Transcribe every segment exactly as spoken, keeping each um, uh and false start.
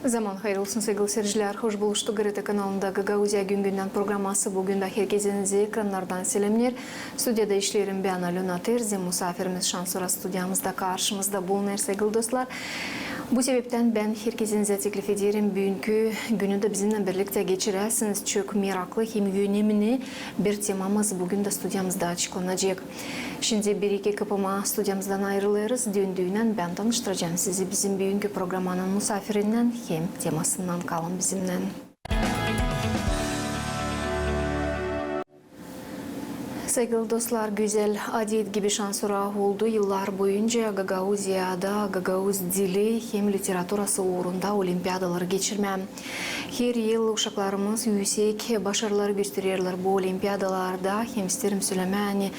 Zaman hayır olsun, saygılı seyircilär. Hoş buluştuk. GRT kanalında "Gagauziya gün-gündän" programası. Büün dä herkezi ekrannardan selämnêr. Studiyada işleerim bän, Alöna Terzi. Musaafirimiz şansora studiyamızda, karşımızda bulunêr, saygılı dostlar. Bu sebeptän bän herkezi teklif ederim, büünkü günü dä bizimnän birliktä geçiräsiniz. Çok meraklı hem önemli bir temamız büün dä studiyamızda açıklanacek. Şindi bir-iki kıpıma studiyamızdan ayırılêrız. Döndüynän bän tanıştıracam sizi bizim büünkü programanın musaafirinnän hem temasınnan. Kalın bizimnän. Saygılı dostlar, gözäl adet gibi şansora oldu yıllar boyunca Gagauziyada gagauz dili hem literaturası uurunda olimpiadaları geçirmää. Her yıl uşaklarımız üüsek başarıları göstererlär bu olimpiadalarda. Hem isteerim sölemää, ani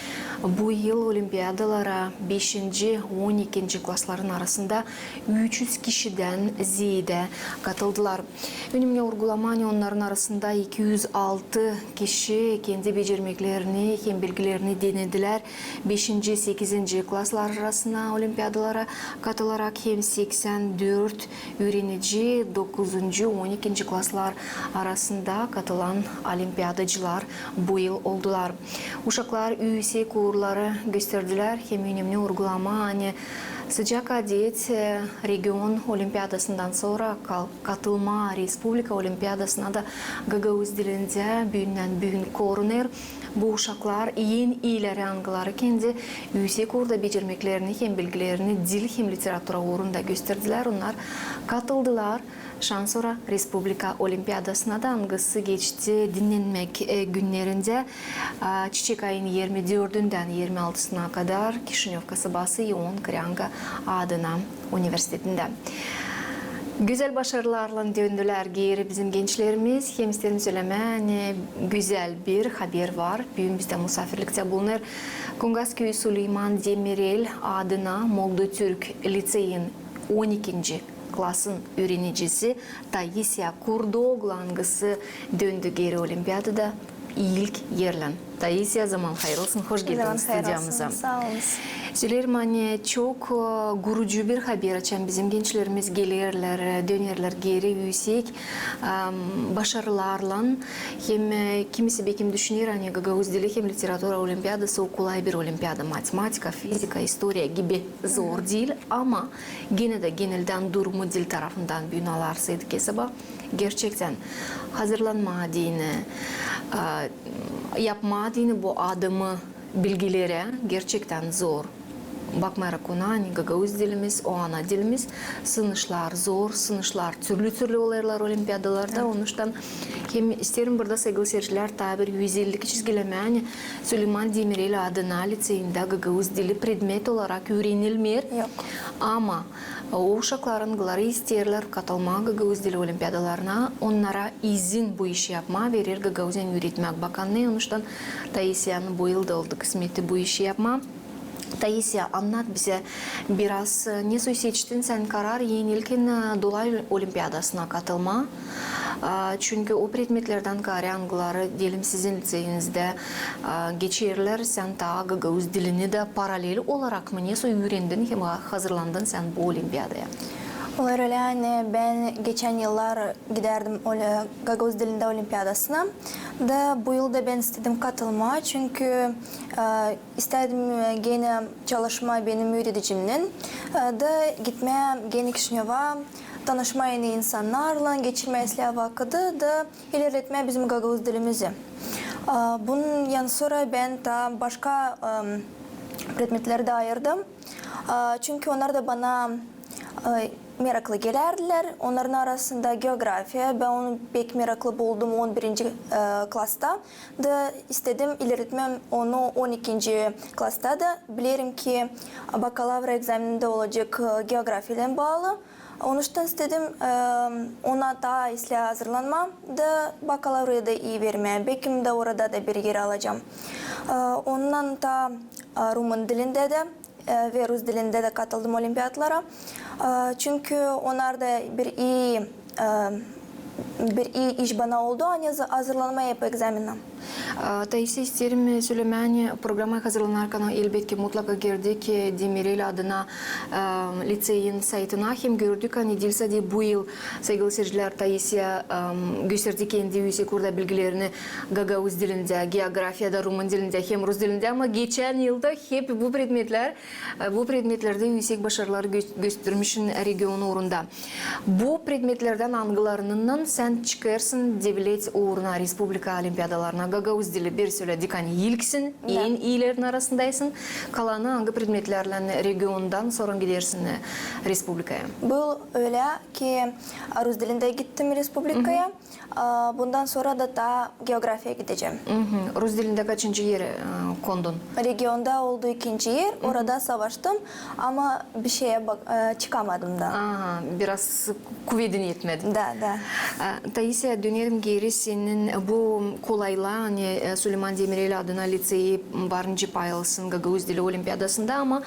bu yıl olimpiadalara beşinci, on ikinci klasların arasında üç üz kişidän zeedä katıldılar. Önemni urgulamaa, ani onnarın arasında iki üz altı kişi kendi becermeklerini hem bilgilerini denedilär beşinci, sekizinci klaslar arasına olimpiadalara katılarak hem seksän dört üürenici dokuzuncu, on ikinci klaslar arasında katılan olimpiadacılar bu yıl oldular. Uşaklar üüsek uurları gösterdilär hem önemni urgulamaa, ani sıcak adet, e, region olimpiadasından sora kal- katılmaa respublika olimpiadasına da gagauz dilindä büündän-büün korunêr. Bu uşaklar en iileri, angıları kendi üüsek uurda becermeklerini hem bilgilerini dil hem literatura uurunda gösterdilär. Onnar katıldılar şansora respublika olimpiadasına da, angısı geçti dinnenmäk, e, günnerindä, a, çiçek ayın irmi dördündän irmi altısına kadar Kişinöv kasabası İon Krânga adına universitetindä. Gözäl başarılarlan döndülär geeri bizim gençlerimiz. Hem isteerim sölemää, ani gözäl bir haber var. Büün bizdä musaafirliktä bulunêr Kungas küüyü Suleyman Demirel adına Moldotürk liţeyin on ikinci klasın üürenicisi Taisiya Kurdooglu, angısı döndü geeri olimpiadada ilk erlän. Taisiya, zaman hayır olsun, hoş geldin studiyamıza. Sağ olun. Söleerim, ani çok, e, gurucu bir haber, açan bizim gençlerimiz gelerlär, e, dönerlär geeri üüsek, em, başarılarlan. Hem, e, kimisi bekim düşüner, ani gagauz dili hem literatura olimpiadası o kolay bir olimpiada, matematika, fizika, istoriya gibi zor diil, ama genä dä geneldän durumu dil tarafından büün alarsaydık esaba, gerçektän hazırlanmaa deyni, e, yapmaa deyni bu adımı bilgilerä gerçektän zor. Bakmayarak ona, ani gagauz dilimiz, o ana dilimiz, sınışlar zor, sınışlar türlü-türlü olêrlar olimpiadalarda. Onuştan hem isteerim burada, saygılı seyircilär, taa bir özellik çizgilemää, ani Suleyman Demirel adına liţeyindä gagauz dili predmet olarak üürenilmeer. Yok. Ama o uşaklar, angıları isteerlär katılmaa gagauz dili olimpiadalarına, onnara izin bu işi yapmaa verer Gagauziyanın üüretmäk bakannıı. Onuştan Taisiyanın bu yıl da oldu kısmeti bu işi yapmaa. Taisiya, annat bizä biraz, e, nesoy seçtin sän karar, en ilkin, e, Dolay olimpiadasına katılmaa. A, çünkü o predmetlerdän kaarä, angıları, deyelim, sizin liţeyinizdä, a, geçerlär, sän taa gagauz dilini dä paralel olarak mı, nesoy üürendin hem ha-, hazırlandın sän bu olimpiadaya? Olêr ölä, ani bän geçän yıllar gidärdim öyle gagauz dilindä olimpiadasına. Da bu yıl da bän istedim katılmaa, çünkü, e, istedim, e, genä çalışmaa benim üüredicimnän, e, da gitmää genä Kişinöva, tanışmaa eni insannarlan, geçirmää islää vakıdı da ilerletmää bizim gagauz dilimizi. E, bunun yanı sora bän taa başka, e, predmetleri dä ayırdım. E, çünkü onnar da bana, e, meraklı gelärdilär. Onnarın arasında geografiya. Bän onu pek meraklı buldum on birinci, e, klasta. Da istedim ilerletmää onu on ikinci klasta da. Bilerim ki, bakalavra egzameni dä olacek, e, geografiyadan baalı. Onuştan istedim, e, ona taa islää hazırlanmaa da bakalavrayı da ii vermää. Bekim dä orada da bir er alacam. E, ondan taa, e, rumın dilindä dä, e, ve rus dilindä dä katıldım olimpiadalara. E, çünkü onnar da bir ii, e, bir i- iş bana oldu, ani hazı- hazırlanmaa hep ekzamena. A, Taisya, isteerim sölemää, ani programaya hazırlanarkan, elbetki, mutlaka girdik Demirel adına, e, liţeyin saytına hem gördük, ani diil sade bu yıl, saygılı siircilär, Taisya, e, gösterdi kendi üüsek uurda bilgilerini gagauz dilindä, geografiyada rumun dilindä hem rus dilindä, ama geçän yılda hep bu predmetlär, e, bu predmetlerdä üüsek başarılar gö- göstermişsin region uurunda. Bu predmetlerdän angılarınnan sän çıkêrsın devlet uuruna, respublika olimpiadalarına? Gagauz dili, bir söledik, ani ilksin, en iilerin arasındaysın. Kalanı angı predmetlärlän regiondan sora gidersin, e, respublikaya? Bul ölä ki, rus dilindä gittim respublikaya. A, bundan sora da taa geografiyaya gidecäm. Rus dilindä kaçıncı erä, e, kondun? Regionda oldu ikinci er, orada savaştım, ama bişeyä bak- e, çıkamadım da. Aha, biraz kuvedin etmedi. Da, da. E, Taisya, dönerim geeri, senin bu kolaylıın, ani, e, Suleyman Demirel adına liţeyi var nicä pay alsın gagauz dili olimpiadasında, ama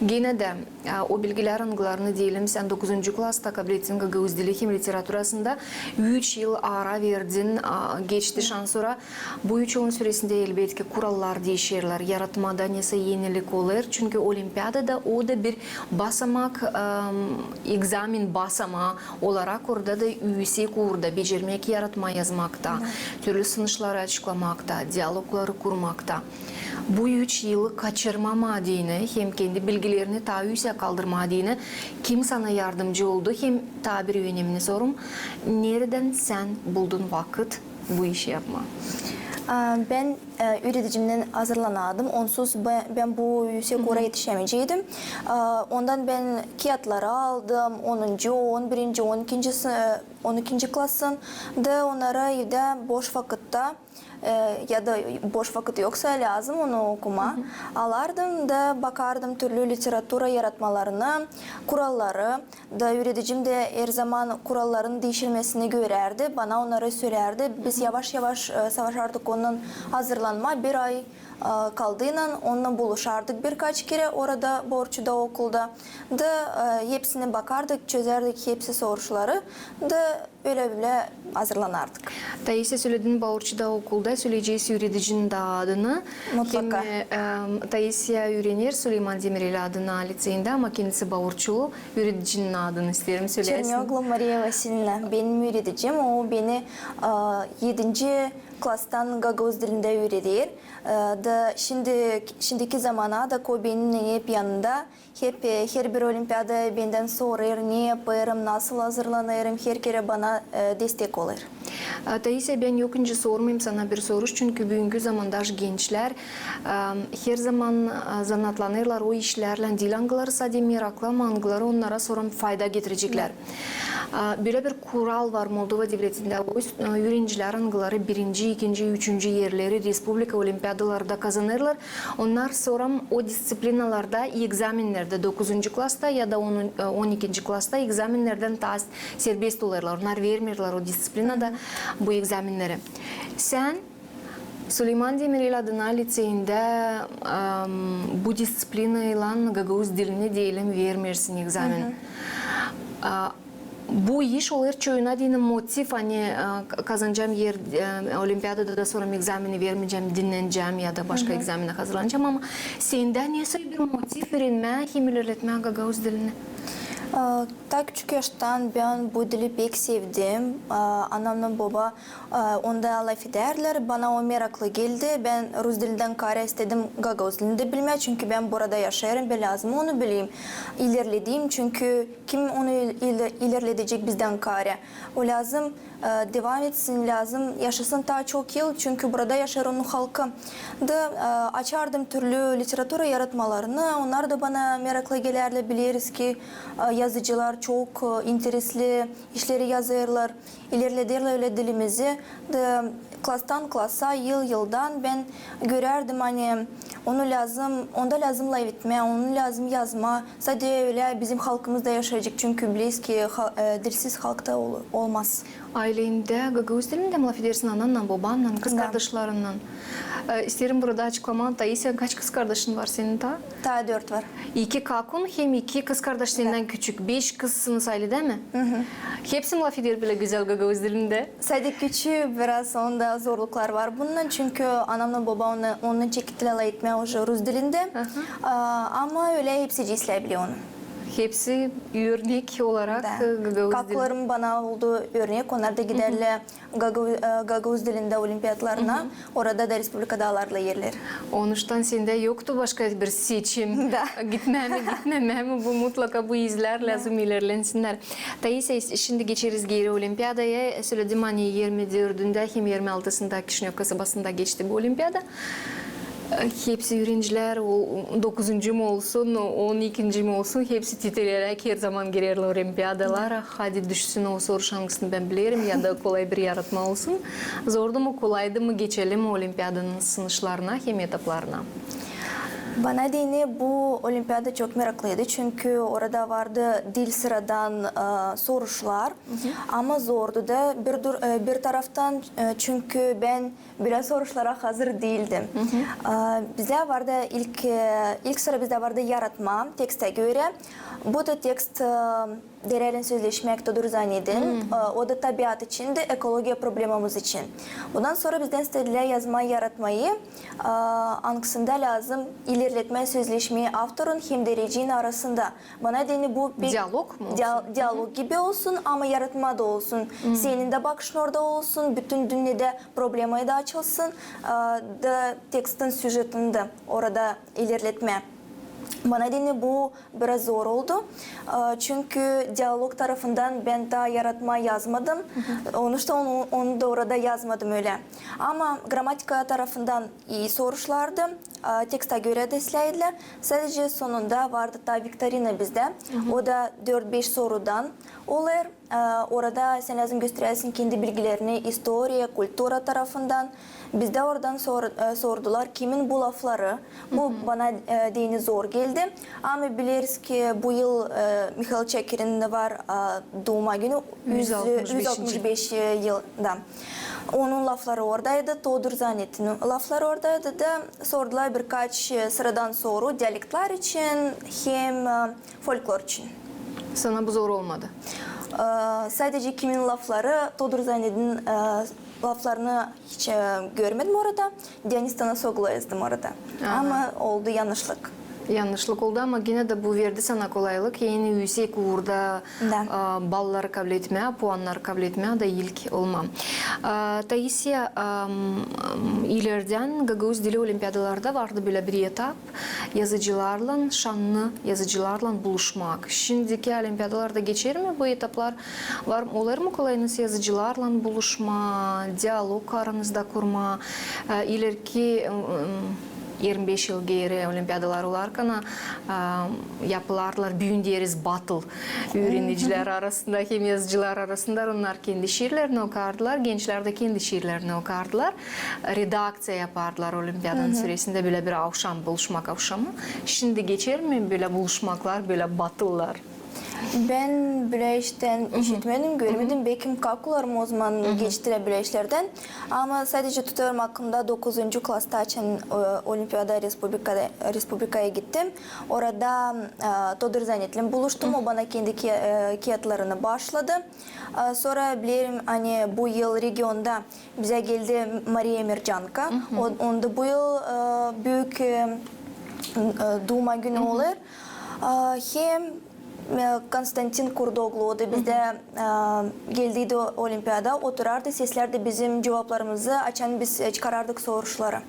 genä dä A, o bilgilär, angılarını deyelim, sän dokuzuncu klasta kablettin gagauz dili hem literaturasında üç yıl ara verdin, a, geçti şansora. Bu üç yılın süresindä, elbetki, kurallar diişerlär, yaratmada nesä enilik olêr, çünkü olimpiadada o da bir basamak, em, ekzamen basamaa olarak orada da üüsek uurda becermäk yaratmaa, yazmakta, türlü sınışları açıklamakta, dialogları kurmakta. Bu üç yılı kaçırmamaa deyni hem kendi bilgilerini taa üüsää kaldırmaa deyni kim sana yardımcı oldu hem taa bir önemni sorum, neredän sän buldun vakıt bu işi yapmaa? A, bän, e, üüredicimnän hazırlanardım. Onsuz bä- bän bu üüsek uura etişämeyeceydim. A, ondan bän kiyatları aldım, onuncu, on birinci, on ikinci sı- e, on ikinci klasın, da onnarı evdä boş vakıtta, e, ya da boş vakıt yoksa, lääzım onu okumaa, alardım da bakardım türlü literatura yaratmalarını, kuralları, da üüredicim dä herzaman kuralların diişilmesini görärdi, bana onnarı sölärdi. Biz yavaş-yavaş, e, savaşardık onunnan hazırlanmaa. Bir ay, e, kaldıynan onunnan buluşardık birkaç kerä orada, Baurçuda okulda. Da, e, hepsini bakardık, çözärdik hepsi soruşları. Da ölä-bölä hazırlanardık. Taisya, söledin Baurçuda okulda, söleyecez üüredicinin dä adını. Mutlaka. Hem, e, em, Taisya üürener Suleyman Demirel adına liţeyindä, ama kendisi baurçulu. Üüredicinin adını isteerim söläsin. Çerneoglu Mariya Vasilyevna benim üüredicim. O beni, e, edinci klastan gagauz dilindä üüreder. E, da şindi, şindiki zamana da o benimnän hep yanında. Hep, e, herbir olimpiada bendän sorêr, ne yapêrım, nasıl hazırlanêrım, her kerä bana, e, destek olêr. A, Taisya, bän yok nicä sormayım sana bir soruş, çünkü büünkü zamandaş gençlär, e, herzaman, e, zanaatlanêrlar o işlärlän diil, angıları sade meraklı, ama angıları onnara sora fayda getireceklär. A, bölä bir kural var Moldova devletindä, o, e, üürenicilär, angıları birinci, ikinci, üçüncü erleri respublika olimpiadalarda kazanêrlar, onnar sora o disţiplinalarda, ekzamennerdä, dokuzuncu klasta ya da on, e, on ikinci klasta ekzamennerdän taa serbest olêrlar. Onnar vermeerlär o disţiplinada bu ekzamenneri. Sän Suleyman Demirel adına liţeyindä, em, bu disţiplinaylan gagauz dilini, deyelim, vermeersin ekzamen. A, bu iş olêr çoyuna deyni motiv, ani, e, ka- kazanacam er, e, olimpiadada da sora ekzameni vermeyecäm, dinnenecäm ya da başka ekzamenä hazırlanacam, ama sendä ne soy bir motiv üürenmää hem ilerletmää gagauz dilini? E, taa küçük yaştan bän bu dili pek sevdim. E, anamnan boba, e, onda lafedärdilär, bana o meraklı geldi. Bän rus dilindän kaarä istedim gagauz dilini dä bilmää, çünkü bän burada yaşêêrım, bän lääzım onu bileyim. İlerledeyim, çünkü kim onu il- il- ilerledecek bizdän kaarä? O lääzım, e, devam etsin, lääzım yaşasın taa çok yıl, çünkü burada yaşêêr onun halkı. Da, e, açardım türlü literatura yaratmalarını, onnar da bana meraklı gelärdilär, bileriz ki, e, yazıcılar çok, e, interesli işleri yazêrlar, ilerlederlär ölä dilimizi. Da klastan klasa, yıl yıldan bän görärdim, ani Onu lääzım, onda lääzım lafetmää, onu lääzım yazmaa. Sade ölä bizim halkımız da yaşayacek, çünkü bilersiniz ki, ha-, e, dilsiz halk da ol-, olmaz. Aylendä gagauz dilindä mi lafedersin anannan, bobannan, kızkardaşlarınnan? E, isteerim burada açıklamaa, Taisiya, kaç kızkardaşın var senin taa? Taa dört var. İki kakun hem iki kızkardaş sendän küçük. Beş kızsınız aylendä mi? Hepsi mi lafeder bölä gözäl gagauz dilindä? Sade küçüü biraz, onda zorluklar var bundan, çünkü anamnan bobam onu, onu çekettilär lafetmää uje rus dilindä. Aha. A, ama ölä hepsicii islää biler onu. Hepsi örnek olarak, e, gagauz dili. Kakularım bana oldu örnek, onnar da giderlär gagau-, e, gagauz dilindä olimpiadalarına, orada da respublikada alarlar erleri. Onuştan sendä yoktu başka bir seçim. Da. Gitmää mi, gitmemää mi, bu mutlaka bu izlär lääzım ilerlensinnär. Taisiya, şindi geçeriz geeri olimpiadaya. Söledim, ani irmi dördündä hem irmi altısında Kişinöv kasabasında geçti bu olimpiada. Hepsi üürencilär, o, dokuzuncu mu olsun, on ikinci mi olsun, hepsi titreyeräk herzaman girerlär olimpiadalara. Hadi düşsün o soruş, angısını bän bilerim, ya da kolay bir yaratma olsun. Zordu mu, kolaydı mı geçelim olimpiadanın sınışlarına hem etaplarına? Bana deyni bu olimpiada çok meraklıydı, çünkü orada vardı diil sıradan, e, soruşlar, ama zordu da bir dur-, e, bir taraftan, e, çünkü bän bölä soruşlara hazır diildim. E, bizdä vardı ilk, e, ilk sıra bizdä vardı yaratma, tekstä görä. Bu da tekst, e, derälän sözleşmäk, todur zannederim. E, o da tabiat için dä, ekologiya problemamız için. Bundan sora bizdän istedilär yazmaa yaratmayı, e, angısında lääzım ilerletmää sözleşmeyi avtorun hem derecinin arasında. Bana deyni bu pek dialog mu olsun? Dialog gibi olsun, ama yaratma da olsun. Senin dä bakışın orada olsun, bütün dünnedä problemaya da açılsın, e, da tekstin süjetindä orada ilerletmää. Bana deyni bu biraz zor oldu. E, çünkü dialog tarafından bän taa yaratma yazmadım. Onuştan onu, onu da orada yazmadım ölä. Ama gramatika tarafından ii soruşlardı. E, teksta görä dä islää idilär. Sadece sonunda vardı taa viktorina bizdä. O da dört-beş sorudan olêr. E, orada sän lääzım gösteräsin kendi bilgilerini istoriya, kultura tarafından. Bizdä oradan sor-, e, sordular, kimin bu lafları. Bu bana, e, deyni zor geldi. Ama bileriz ki, bu yıl, e, Mihail Çakirin var, e, duuma günü, üz altmış beşinci. Üz altmış beş yılda. Onun lafları oradaydı, Todur Zanetinin lafları oradaydı da sordular birkaç, e, sıradan soru dialektlar için hem, e, folklor için. Sana bu zor olmadı? E, sadece kimin lafları, Todur Zanetinin, e, laflarını hiç, e, görmedim orada. Dionis Tanasoglu yazdım orada. Aha. Ama oldu yannışlık. Yannışlık oldu, ama genä dä bu verdi sana kolaylık. En üüsek uurda, e, balları kabletmää, puannarı kabletmää da ilk olmaa. E, Taisiya, e, m, m, ilerdän gagauz dili olimpiadalarda vardı bölä bir etap. Yazıcılarlan, şannı yazıcılarlan buluşmak. Şindiki olimpiadalarda geçer mi bu etaplar? Var, olêr mı kolayınız yazıcılarlan buluşmaa, dialog aranızda kurmaa? E, ilerki, m, m, irmi beş yıl geeri olimpiadalar olarkan, e, yapılardılar, büün deeriz, battle. Üürenicilär arasında hem yazıcılar arasında, onnar kendi şiirlerini okardılar, gençlär dä kendi şiirlerini okardılar. Redakţiya yapardılar olimpiadanın süresindä bölä bir avşam, buluşmak avşamı. Şindi geçer mi bölä buluşmaklar, bölä battlelar? Bän bölä iştän işitmedim, görmedim. Bekim kakularım o zaman geçtilär bölä işlerdän. Ama sadece tutêrım aklımda dokuzuncu klasta, açan, e, olimpiada respublikada, respublikaya gittim. Orada, e, Todur Zanetlen buluştum. O bana kendi ki-, e, kiyatlarını baaşladı. E, sora bilerim, ani bu yıl regionda bizä geldi Mariya Mercanka. O, onda bu yıl, e, büük, e, e, duuma günü olêr. E, hem, e, Konstantin Kurdoglu, o da bizdä, e, geldiydi olimpiada, oturardı, seslärdi bizim cuvaplarımızı, açan biz, e, çıkarardık soruşları.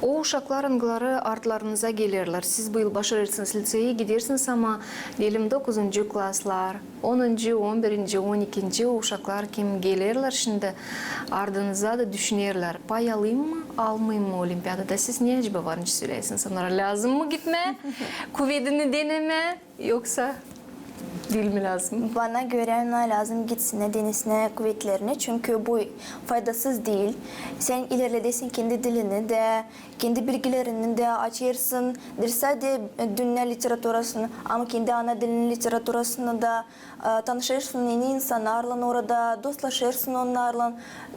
O uşaklar, angıları artlarınıza gelerlär. Siz bu yıl başarêrsınız, liţeyi gidersiniz, ama deyelim dokuzuncu klaslar, onuncu, on birinci, on ikinci o uşaklar, kim gelerlär şindi ardınıza da, düşünerlär, pay alayım mı, almayım mı olimpiadada? Siz ne acaba var nicä sölärsiniz onnara? Lääzım mı gitmää, kuvedini denemää, yoksa diil mi lääzım? Bana görä, ona lääzım gitsinnär, denesinär kuvetlerini, çünkü bu faydasız diil. Sän ilerledersin kendi dilini dä, kendi bilgilerini dä açêrsın, diil sade dünnä literaturasını, ama kendi ana dilinin literaturasını da, e, tanışêrsın eni insannarlan orada, dostlaşêrsın onnarlan.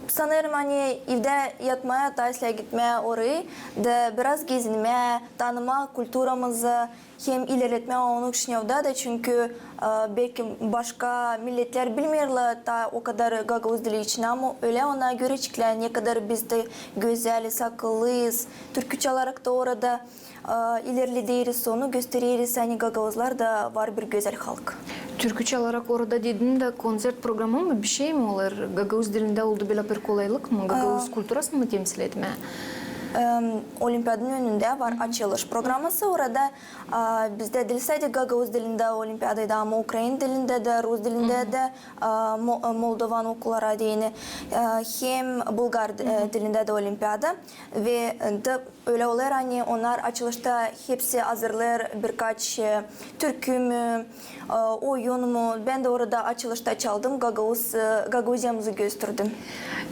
Sanêrım, ani evdä yatmaa taa islää gitmää orayı da biraz gezinmää, tanımaa kulturamızı, hem ilerletmää onu kişinövda da, çünkü, e, belki başka milletlär bilmeerlär taa o kadar gagauz dili için, ama ölä onnar göreceklär, ne kadar biz dä gözäliz, akıllıyız. Türkü çalarak da orada, e, ilerlederiz, onu göstereriz, ani gagauzlar da var bir gözäl halk. Türkü çalarak orada dedin dä, koncert programı mı, bişey mi olêr? Gagauz dilindä oldu bölä bir kolaylık mı? Gagauz kulturasını mı temsil etmää? Em, olimpiadanın önündä var açılış programası. Orada, a, bizdä diil sade gagauz dilindä olimpiadaydı, ama ukrain dilindä dä, rus dilindä dä, a, Mo-, e, Moldovanın okulları deyni, e, hem bulgar di-, e, dilindä dä olimpiada. Ve, e, da ölä olêr, ani onnar açılışta hepsi hazırlêêr birkaç, e, türkü mü, e, oyun mu. Bän dä orada açılışta çaldım, gagauz, e, Gagauziyamızı gösterdim.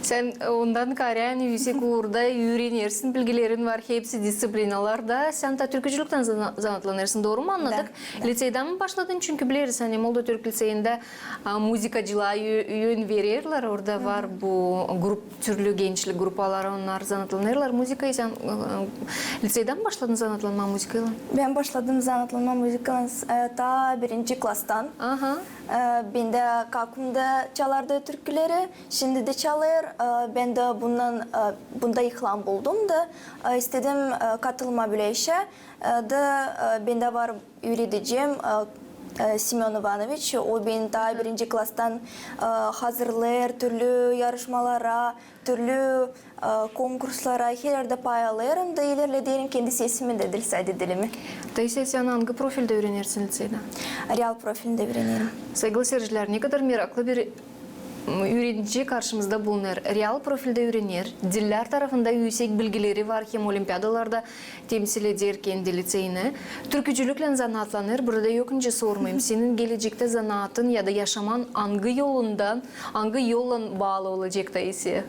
Sän, e, ondan kaarä, ani üüsek uurda üürenersin, bilgilerin var hepsi disţiplinalarda. Sän taa türkücülükten zana-, zanaatlanêrsın, dooru mu annadık? Da, da. Liţeydä mi başladın? Çünkü bileriz, ani Moldova türk liţeyindä, a, muzıkacılıa yö-, yön vererlär, orada var bu grup türlü gençlik grupaları, onnar zanaatlanêrlar muzıkayı. Sän, e, liţeydä mi başladın zanaatlanmaa muzıkaylan? Bän başladım zanaatlanmaa muzıkaylan, e, taa birinci klastan. Aha. E, bendä kakum da çalardı türküleri, şindi dä çalêr. E, bän dä bundan, e, bunda ilham buldum da, e, istedim, e, katılmaa bölä işä. E, da, e, bendä var üüredicim, e, e, Semön İvanoviç, o beni taa birinci klastan, e, hazırlêêr türlü yarışmalara, türlü, e, konkurslara, her erdä pay alêrım da ilerlederim kendi sesimi dä, diil sade dilimi. Taysä, sän angı profildä üürenersin liţeydä? Real profilindä üürenerim. Saygılı seyircilär, ne kadar meraklı bir üüredicä karşımızda bulunêr. Real profildä üürener, dillär tarafında üüsek bilgileri var hem olimpiadalarda temsil eder kendi liţeyini. Türkücülüklän zanaatlanêr, burada yok nicä sormayım. Senin gelecektä zanaatın ya da yaşaman angı yolundan, angı yollan baalı olacek, Taysä?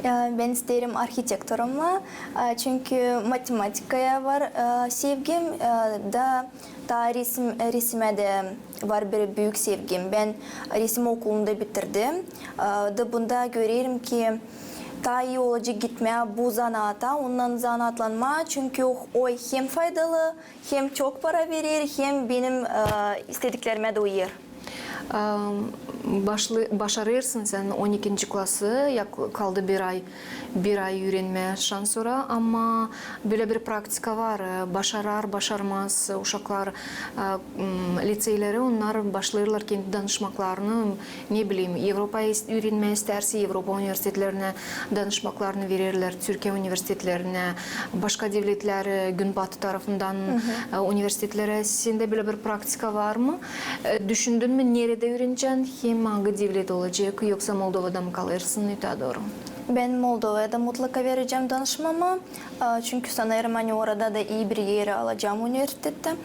Ya, bän isteerim arhitektor olmaa, a, çünkü matematikaya var, a, sevgim, a, da taa resim, resimä dä var bir büük sevgim. Bän resim okulunu da bitirdim. A, da bunda görerim ki taa ii olacek gitmää bu zanaata, ondan zanaatlanmaa, çünkü o hem faydalı, hem çok para verer, hem benim, e, istediklerimä dä uyêr. Am, başlı-, başarêrsın sän on ikinci klası, ya k-, kaldı bir ay, bir ay üürenmää şansora, ama bölä bir praktika var, e, başarar, başarmaz uşaklar, e, m, liţeyleri, onnar başlêêrlar kendi danışmaklarını, ne bileyim, Evropaya is-, üürenmää istärsä, Evropa universitetlerinä danışmaklarını vererlär, Türkiye universitetlerinä, başka devletlär, e, Günbatı tarafından, e, universitetlere. Sendä bölä bir praktika var mı? E, düşündün mü, neredä üürenecän, hem angı devlet olacek, yoksa Moldovada mı kalêrsın ötää dooru? Bän Moldovaya da mutlaka verecäm danışmamı, a, çünkü sanêrım, ani orada da ii bir eri alacam universitettä.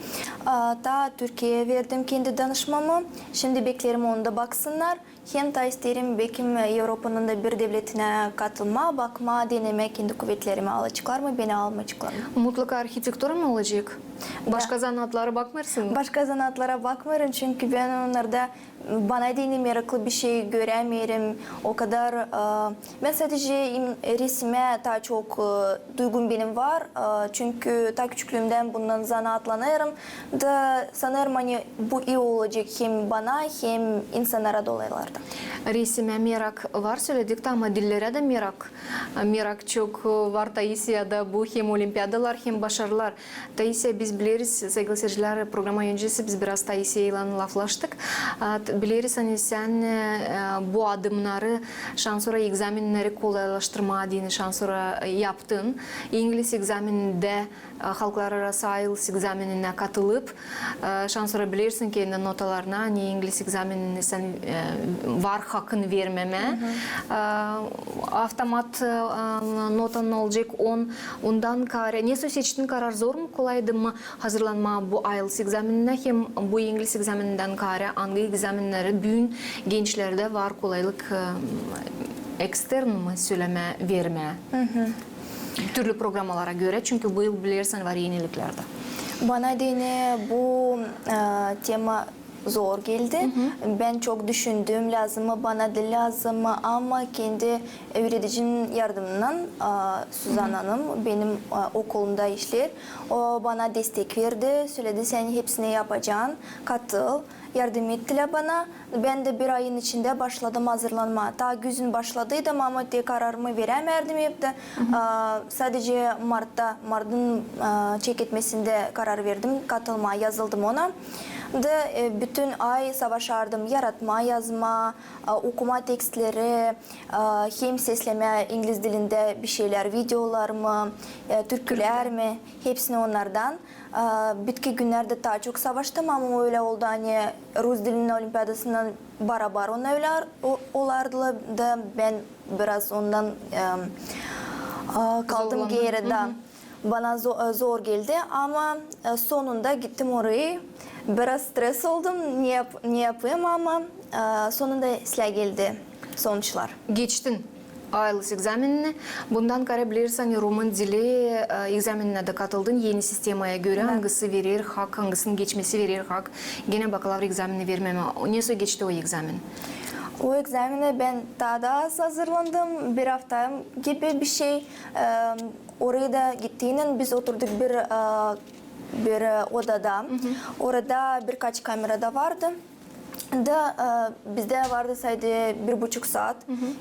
A, taa Türkiyeyä verdim kendi danışmamı. Şindi bekleerim, onu da baksınnar. Hem taa isteerim, bekim, Evropanın da bir devletinä katılmaa, bakmaa, denemää, kendi kuvetlerimi alaceklar mı, beni almayaceklar mı. Mutlaka arhitektura mı olacek? Da. Başka zanaatlara bakmêêrsın mı? Başka zanaatlara bakmêêrım, çünkü bän onnarda bana deyni meraklı bişey görämeerim. O kadar, e, bän sadecä im-, resimä taa çok, e, duygum benim var, e, çünkü taa küçüklüümdän bundan zanaatlanêrım. Da sanêrım, ani bu ii olacek hem bana, hem insannara da olaylarda. Resimä merak var, söledik, ama dillerä dä merak. Merak çok var Taisiyada, bu hem olimpiadalar, hem başarılar. Taisiya, biz bileriz, saygılı seyircilär, programa öncesi biz biraz Taisiyaylan laflaştık. A, Bileriz, ani sän, e, bu adımnarı şansora egzamenneri kolaylaştırmaa deyni şansora yaptın. İngilis egzamenindä, e, halklararası IELTS egzameninä katılıp, e, şansora bilersin kendi notalarına, ani ingilis egzamenini sän, e, var hakın vermemää. E, avtomat, e, notan olacek on, ondan kaarä. Nesoy seçtin karar, zor mu, kolaydı mı hazırlanmaa bu IELTS egzameninä hem bu ingilis egzamenindän kaarä, angı egzamenneri büün gençlerdä var kolaylık, e, ekstern mı sölemää, vermää? Türlü programalara görä, çünkü bu yıl, bilersin, var eniliklär dä. Bana deyni bu, e, tema zor geldi. Bän çok düşündüm, lääzım mı bana, diil lääzım mı, ama kendi üüredicim yardımınnan, e, Suzan hanım, benim, e, okulumda işleer. O bana destek verdi, söledi, sän hepsini yapacan, katıl, yardım ettilär bana. Bän dä bir ayın içindä başladım hazırlanmaa. Taa güzün başladıydım, ama te kararımı verämärdim hep dä. E, sadece martta, martın, e, çeketmesindä karar verdim katılmaa, yazıldım ona. Da, e, bütün ay savaşardım yaratmaa, yazmaa, e, okumaa tekstleri, e, hem seslemää ingilis dilindä bir şeylär, videolar mı, e, türkülär mi, hepsini onnardan. E, bitki günnerdä taa çok savaştım, ama ölä oldu, ani rus dilinin olimpiadasınnan barabar onnar ölä o-, olardılar da bän biraz ondan, e, e, kaldım geeri da. Bana zo-, e, zor geldi, ama, e, sonunda gittim orayı. Biraz stres oldum, ne yap-, ne yapayım, ama, e, sonunda islää geldi sonuçlar. Geçtin IELTS egzamenini. Bundan kaarä, bilersin, ani rumın dili, e, egzameninä dä katıldın, eni sistemaya görä, angısı verer hak, angısının geçmesi verer hak genä bakalavr egzamenini vermemää. Nesoy geçti o egzamen? O egzameni bän taa da az hazırlandım, bir afta gibi bir şey. E, Oraya da gittiynän biz oturduk bir, e, bir, e, odada. Orada birkaç kamera da vardı. Da, e, bizdä vardı saydı bir buçuk saat.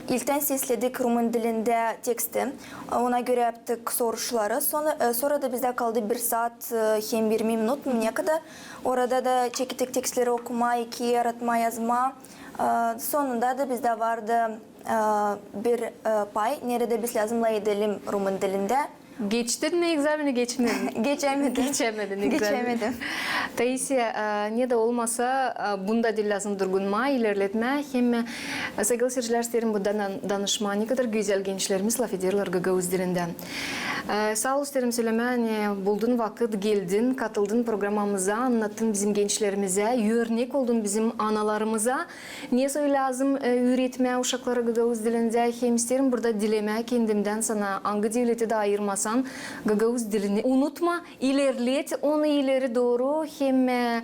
İlktän sesledik rumın dilindä teksti. Ona görä yaptık soruşları. Sora, e, sora da bizdä kaldı bir saat, e, hem irmi minut mu, ne kadar. Orada da çekettik tekstleri okumaa, iki yaratmaa, yazmaa. E, sonunda da bizdä vardı e, bir, e, pay, neredä biz lääzım lafedelim rumın dilindä. Geçtin mi egzameni, geçmedin? Geçämedim. Geçämedin egzameni. Geçämedim. Taisiä, e, ne dä olmasa, e, bunda diil lääzım durgunmaa, ilerletmää. Hem, e, saygılı siircilär, isteerim bu dan-, danışmaa, ne kadar gözäl gençlerimiz lafederlär gagauz dilindä. E, saa ol, isteerim sölemää, ani buldun vakıt, geldin, katıldın programamıza, annattın bizim gençlerimizä, örnek oldun bizim analarımıza. Nesoy lääzım, e, üüretmää uşakları gagauz dilindä, hem isteerim burada dilemää kendimdän sana, angı devleti dä ayırmasan, gagauz dilini unutma, ilerlet onu ileri dooru, hem, e,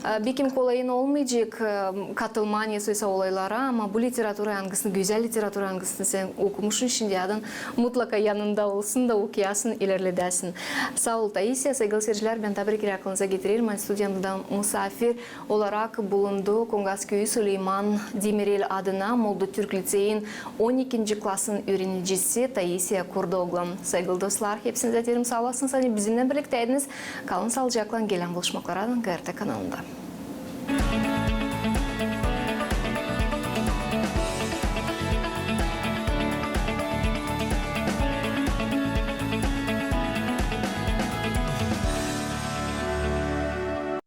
e, bekim kolayın olmayacek, e, katılmaa nesoysa olaylara, ama bu literatura, angısını, gözäl literatura, angısını sän okumuşsun şindiyädan, mutlaka yanında olsun da okuyasın, ilerledäsin. Saa ol, Taisiä. Saygılı siircilär, bän taa bir kerä aklınıza getirerim, ani studiyamda musaafir olarak bulundu Kongas küüyü Suleyman Demirel adına Moldu Türk liţeyin on ikinci klasın üürenicisi Taisiä Kurdoglu. Saygılı dostlar, hepsinizä deerim saa olasınız, ani bizimnän birliktäydiniz. Kalın saalıcaklan, gelän buluşmaklara GRT kanalında.